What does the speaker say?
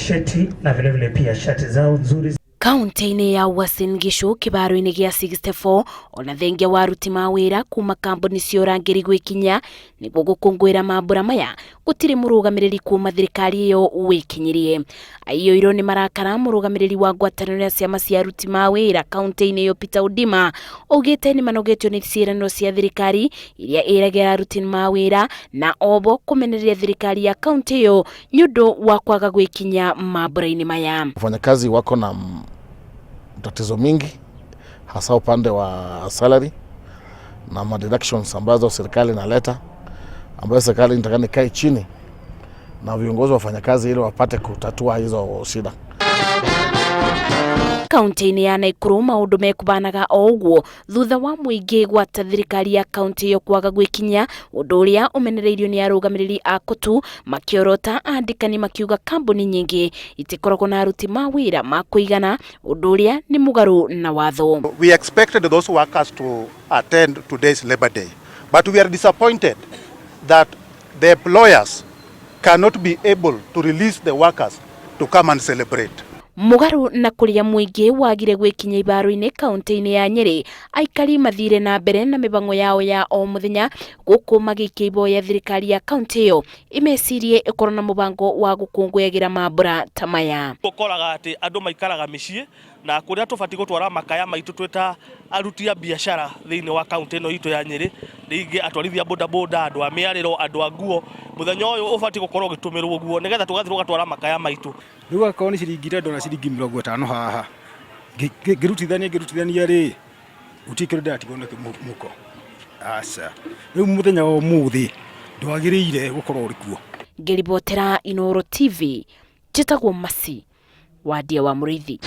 Tisheti na vilevile pia shati zao nzuri. Kaunti-inĩ ya Uasin Gishu kĩbaro-inĩ gĩa 64 ona thengia wa aruti ma wĩra kuma kambuni cia ũrangĩri gwĩkinyia nĩguo gũkũngũĩra mambura maya gũtirĩ mũrũgamĩrĩri kuma thirikari ĩyo wĩkinyirie. Aiyũirwo nĩ marakara mũrũgamĩrĩri wa ngwatanĩro ya ciama cia aruti ma wĩra kaunti-inĩ ĩyo Peter Odima augĩte nĩ manogetio nĩ ciĩranĩro cia thirikari iria ĩragĩra aruti ma wĩra na obo kũmenereria thirikari ya kaunti ĩyo nĩ ũndũ wa kwaga gwĩkinyia mambura-inĩ maya. Wafanyakazi wako na tatizo mingi hasa upande wa salary na ma deductions ambazo serikali inaleta, ambayo serikali inatakana ikae chini na viongozi wa wafanyakazi ili wapate kutatua hizo shida. Kaunti-inĩ ya Naikuru maũndũ mekũbanaga o ũguo thutha wa mũingĩ gwata thirikari ya kaunti ĩyo kwaga gwĩkinyia ũndũ ũrĩa ũmenereirio nĩ arũgamĩrĩri a KOTU makĩorota andĩkani makiuga kambuni nyingĩ itikoragwo na aruti ma wĩra ma kũigana ũndũ ũrĩa nĩ mũgarũ na watho. We expected those workers to attend today's Labor Day, but we are disappointed that the employers cannot be able to release the workers to come and celebrate. Mũgarũ na kũrĩa mũingĩ wagire gwĩkinya ibaro-inĩ kaunti-inĩ ya Nyĩrĩ, aikari mathire na mbere na mĩbango yao ya o mũthenya gũkũ magĩikia iboya thirikari ya kaunti ĩyo ĩmecirie ĩkorwo na mũbango wa gũkũngũyagĩra mambura ta maya. Ũkoraga atĩ andũ maikaraga mĩciĩ na kũrĩa tũbatiĩ gũtwara makaya maitũ twĩ ta aruti a biacara thĩinĩ wa kaunti ĩno itũ ya Nyĩrĩ, rĩngĩ atwarithia bodaboda, andũ a mĩarĩro, andũ a nguo, mũthenya ũyũ ũbatiĩ gũkorwo ũgĩtũmĩrwo guo nĩgetha tũgathiĩ tũgatwara makaya maitũ. Rĩu akorwo nĩ ciringi ndĩrenda ona ciringi 50 haha, ngĩrutithania ngĩrutithania rĩ, gũtirĩ kĩndũ ndĩratigwo nakĩo mũhuko. Aca, rĩu mũthenya wa ũmũthĩ ndwagĩrĩire gũkorwo ũrĩ kuo. Ngĩribotera Inooro TV, njĩtagwo Mercy Wandia wa Mũrĩithi.